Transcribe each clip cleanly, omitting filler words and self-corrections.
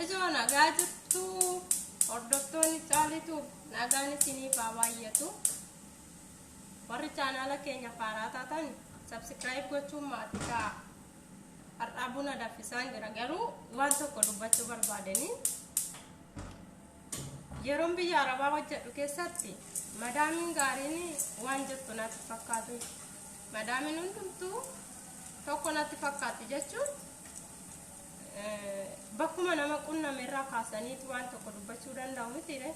Ijoo nagaa jirtu, hordoftoonni Caalitu, nagaan isiniif haa baay'atu. Warri chaanaala keenya faaraa taatan subscribe gochuun maatii ta'a. Har'aa buna danfisaan jira, garuu waan tokko dubbachuu barbaadanii, yeroon biyya arabaa hojjedhu keessatti madaamiin gaariin waan jirtu natti fakkaatu. Madaamiin hundumtuu tokko natti fakkaatti jechuun bakkuma nama qunname irraa kaasaniitu waan tokko dubbachuu danda'u mitiire.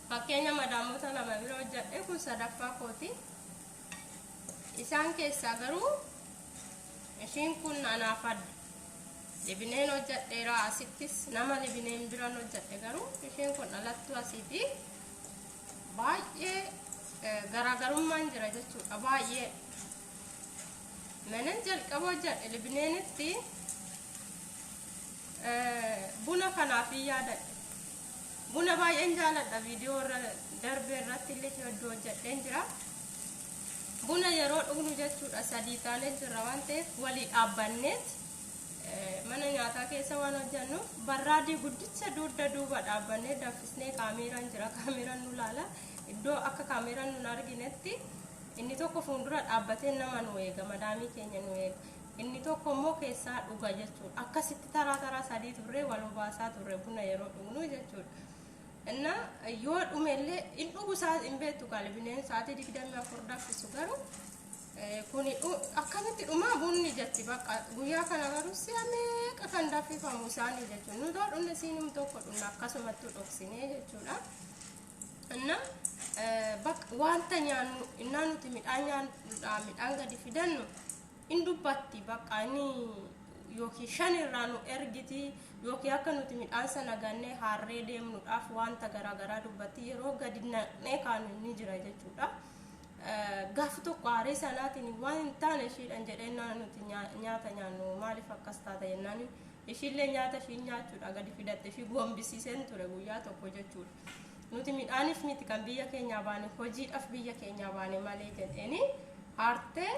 Fakkeenya, madaamota lama bira hojjedhe, kun sadaffaa kooti. Isaan keessaa garuu ishiin kun anaaf adda. Libineen hojjedheera, asittis nama libineen biran hojjedhe, garuu isheen kun dhalattuu asiiti. Baay'ee garaagarummaan jira jechuudha, baay'ee. Manan jalqaba hojjedhe libineenitti buna kanaaf hin yaadadhe. Buna baay'een jaaladha, viidiyoo irra darbe irratti illee hedduu hojjedheen jira. Buna yeroo dhugnu jechuudha, sadii taanee jirra waan ta'eef, walii dhaabbanneet mana nyaataa keessa waan hojjennuuf, barraadii guddicha dugda duuba dhaabbannee danfisnee, kaameeraan jira, kaameeraan nu laala. Iddoo akka kaameeraan nun arginetti inni tokko fuuldura dhaabbatee nama nu eega, madaamii keenya nu eega. Inni tokko immoo keessaa dhuga jechuudha. Akkasitti taraa taraa sadii turree wal obaasaa turre buna yeroo dhugnu jechuudha. Inna yoo dhumellee in dhugu isaa hin beektu. Qalbineen sa'aatii 24 danfisu, garuu kuni akkamitti dhumaa bunni jetti. Bakka guyyaa kana garuu si'a meeqa kan danfifamu isaanii jechuudha. Nu yoo dhumne siinum tokko dhumna, akkasumatti dhoksinee jechuudha. Inna bakka wanta nyaannu, innaa nuti midhaan nyaannudha, midhaan gadi fidannu in dubbatti. Bakka inni yookiin shan irraa nu ergiti, yookiin akka nuti midhaan sana gannee harree deemnuudhaaf wanta garaagaraa dubbatti. Yeroo gadi naqnee kaanu ni jira jechuudha. Gaafa tokko aaree sanaatiin waan hin taane ishiidhaan jedhee, nuti nyaata nyaannu maaliif akkas taata jennaan, ishiillee nyaata ishiin nyaachuudha gadi fidatte ishii gombisiiseen ture guyyaa tokko jechuudha. Nuti midhaaniif miti kan biyya keenyaa baane, hojiidhaaf biyya keenyaa baane malee jedheeni aartee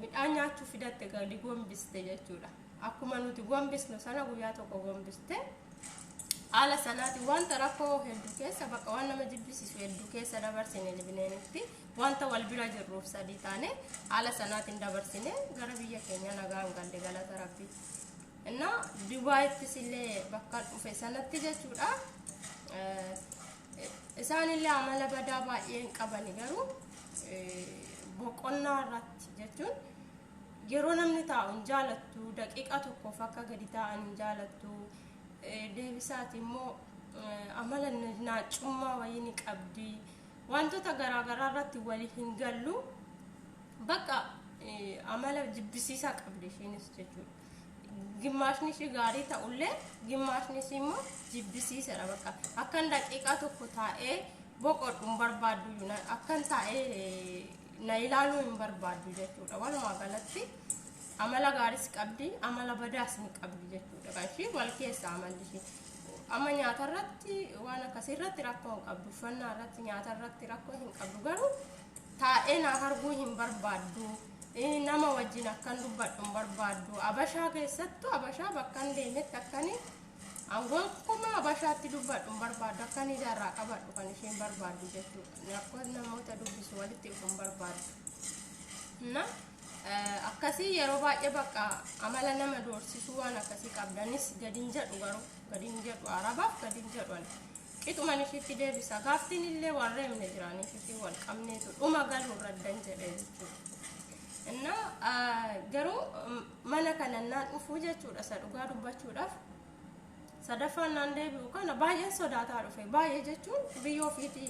midhaan nyaachuu fidatte gadi gombiste jechuudha. Akkuma nuti gombisnu sana guyyaa tokko gombiste. Haala sanaatiin wanta rakkoo hedduu keessa, bakka waan nama jibbisiisu hedduu keessa dabarsine. Libineenitti wanta wal bira jirruuf sadii taane haala sanaatiin dabarsine gara biyya keenya nagaan galle, galata rabbi. Innaa Dubaayittis illee bakka dhufe sanatti jechuudha. Isaanillee amala badaa baay'ee hin qabani, garuu boqonnaa irratti jechuun yeroo namni taa'u hin jaalattu, daqiiqaa tokkoof akka gadi taa'an hin jaalattu. Deebisaati immoo amala naacummaa wayii ni qabdi. Wantoota garaagaraa irratti walii hin gallu, bakka amala jibbisiisaa qabdi ishiinis jechuudha. Gimmaashni ishii gaarii ta'ullee gimmaashni ishii immoo jibbisiisadha. Bakka akkan daqiiqaa tokko taa'ee boqodhu hin barbaaddu, akkan taa'ee na ilaaluu hin barbaaddu jechuudha. Walumaa galatti amala gaariis qabdi, amala badaas ni qabdi jechuudha. Kan ishii wal keessa amalli ishii. Amma nyaata irratti, waan akkasii irratti rakkoo hin qabdu. Uffannaa irratti, nyaata irratti rakkoo hin qabdu, garuu taa'ee na arguu hin barbaaddu. Nama wajjin akkan dubbadhu hin barbaaddu. Abashaa keessattuu, abashaa bakkan deemetti akkani gonkumaa abashaatti dubbadhu hin barbaaddu. Akkan ijaarraa qabadhu kan isheen barbaaddu jechuudha. Akka namoota dubbisu, walitti dhufu hin barbaaddu. Na akkasii yeroo baay'ee bakka amala nama doorsisuu waan akkasii qabdanis gadiin jedhu, garuu gadiin jedhu, arabaaf gadiin jedhu ani. Qixuman ishiitti deebisa. Gaaftiin illee warreemne jiranii ishiitti wal qabneetu dhuma galuu raddan jedhee jechuudha. Innaa garuu mana kana naan dhufuu jechuudha, isa dhugaa dubbachuudhaaf sadaffaan naan deebi'u kana baay'een sodaataa dhufe. Baay'ee jechuun biyya ofiitii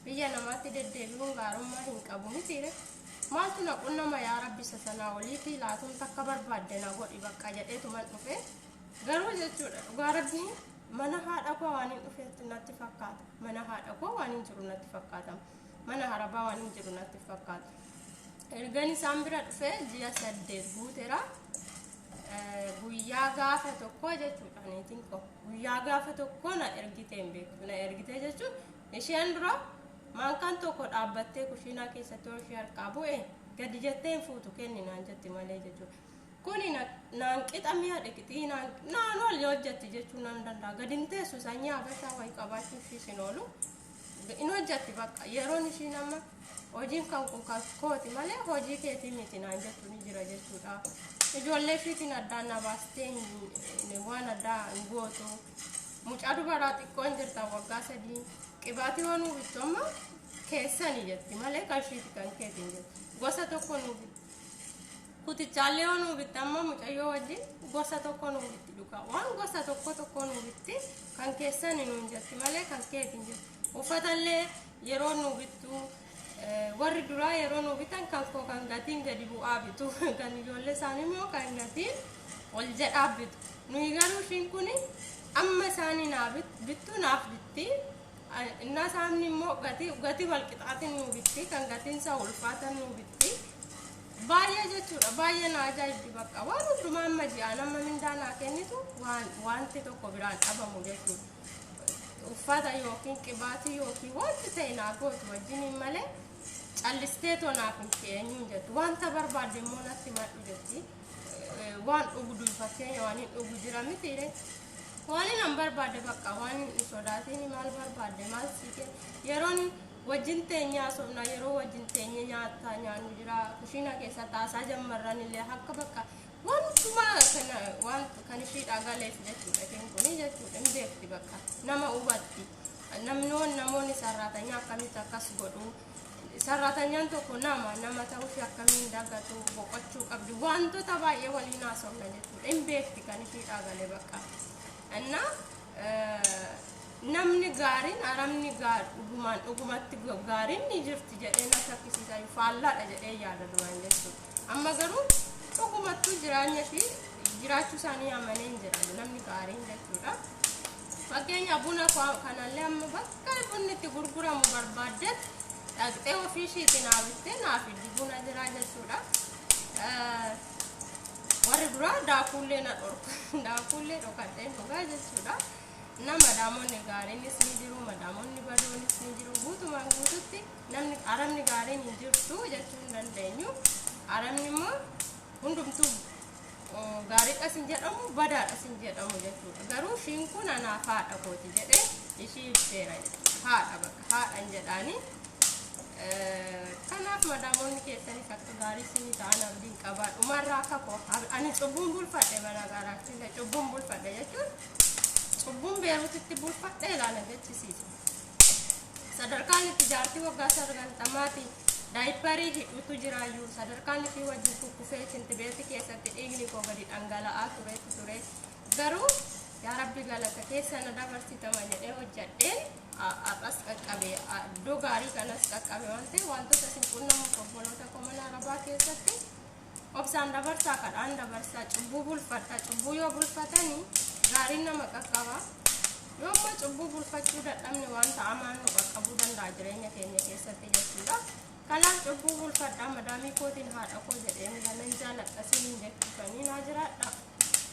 biyya namaatti deddeebi'uun gaarummaa hin qabu mitiire. Maaltu na qunnama yaa rabbi, isa sanaa oliitii laatuun takka barbaadde na godhi bakka jedheetuman dhufe. Garuu jechuudha, dhugaa rabbii, mana haadha koo waan hin dhufeetti natti fakkaata. Mana haadha koo waan hin jiru natti fakkaata. Mana harabaa waan hin jiru natti fakkaata. Ergan isaan bira dhufe ji'a 8 guuteera. Guyyaa gaafa tokko jechuudha, niitiin koo guyyaa gaafa tokko na ergitee hin beektu. Na ergitee jechuun isheen dura maankaan tokko dhaabbattee kushiinaa keessatti yoo ishee harkaa bu'e gadi jettee hin fuutu, kenni naan jetti malee jechuudha. Kuni naan qixa mi'a dhiqixii naan ol hojjetti jechuu nan danda'a. Gadi hin teessu sanyii habashaa wayii qabaachuu ishiis hin oolu. In hojjetti bakka yeroon ishiin amma hojiin kan kun kan kooti malee hojii keetii miti naan jettu ni jira jechuudha. Ijoollee ishiitiin addaan na baastee waan addaa hin gootu. Mucaa dubaraa xiqqoon jirta waggaa 3 qibaatii waan nuu bittu amma keessani jetti malee kan ishiiti kan keetiin jettu. Gosa tokko nuu bitti. Kutichaallee yoo nuu bitte amma mucayyoo wajjin gosa tokko nuu bitti dhugaa. Waan gosa tokko tokko nuu bitti kan keessani nuun jetti malee kan keetiin jettu. Uffatallee yeroo nuu bittu warri duraa yeroo nuu bitan kan koo kan gatiin gadi bu'aa bitu kan ijoollee isaanii immoo kan gatiin ol jedhaa bitu. Nuyi garuu ishiin kun amma isaanii naa bittu naaf bitti. Innaa isaanii immoo gatii wal qixaatiin nuu bitti kan gatiin isaa ulfaatan nuu bitti. Baay'ee jechuudha baay'ee na ajaa'ibdi bakka waan hundumaa amma ji'aan amma mindaa naa kennitu wanti tokko biraan dhabamu jechuudha. Uffata yookiin qibaatii yookiin wanti ta'e naa gootu wajjiniin malee callistee too naaf hin eenyuun jettu. Wanta barbaadde immoo natti madhu jetti. Waan dhugdu fakkeenya waan hin dhugu jira mitiire. Waan hin barbaadde bakka waan hin sodaatiin maal barbaadde maal siike yeroon wajjin teenye haasofna yeroo wajjin teenye nyaata nyaannu jira kushiina keessa taasaa jammarran illee akka bakka waan hundumaa kana waan kan ishiidhaa galeef jechuudha. Isheen kuni jechuudha hin beekti bakka nama hubatti. Namoonni sarraatanyaa akkamitti akkas godhu sarraatanyaan tokko nama ta'uu ishee akkamiin dagatu boqochuu qabdi wantoota baay'ee waliin haasofna jechuudha. Hin beekti kan ishiidhaa galee bakka. Innaa namni gaariin aramni dhugumaan dhugumatti gaariin ni jirti jedhee na shakkisiisa faallaadha jedhee yaada duraan jechuudha. Amma garuu dhugumattuu jireenya fi jiraachuu isaanii amanee hin jiran namni gaariin jechuudha. Fakkeenya buna kanallee amma bakka bunni itti gurguramu barbaaddeet dhaqxee ofii ishiitiin naa bittee naa fiddi buna jira jechuudha. Warri duraa daakuullee na dhorka daakuullee dhokadheen dhugaa jechuudha. Na madaamonni gaariinis ni jiru madaamonni badoonis ni jiru guutumaan guututti namni aramni gaariin hin jirtu jechuu hin dandeenyu. Aramni immoo hundumtuu gaariidhas hin jedhamu badaadhas hin jedhamu jechuudha. Garuu ishiin kun anaaf haadha kooti jedhee ishii ibseera jechuudha. Haadha bakka haadhan jedhaani. Kanaaf madaamonni keessanis akka gaarii isinii ta'an abdiin qabaa. Dhumarraa akka koo ani cubbuun bulfadhe mana gaaraachillee cubbuun bulfadhe jechuun cubbuun Beeruutitti bulfadhe ilaala jechisiisa. Sadarkaan itti jaartii waggaa 90 daayiparii hidhutu jiraayyuu sadarkaan ishii wajjin kukkufee shintibeetii keessatti dhiigni koo gadi dhangala'aa turetu ture. Garuu yaa Rabbi galata keessa na dabarsitama jedhee hojjedheen har'as qaqqabe iddoo gaarii kanas qaqqabe waan ta'eef wantoota isin qunnamuuf obboloota koo mana arabaa keessatti obsaan dabarsaa kadhaan dabarsaa cubbuu bulfadha. Cubbuu yoo bulfatanii gaariin nama qaqqaba. Yoo immoo cubbuu bulfachuu dadhabne wanta hamaan nu qaqqabuu danda'a jireenya keenya keessatti jechuudha. Kanaaf cubbuu bulfadhaa madaamii kootiin haadha koo jedheen kanan jaaladha isiniin jechuufanii naa jiraadha.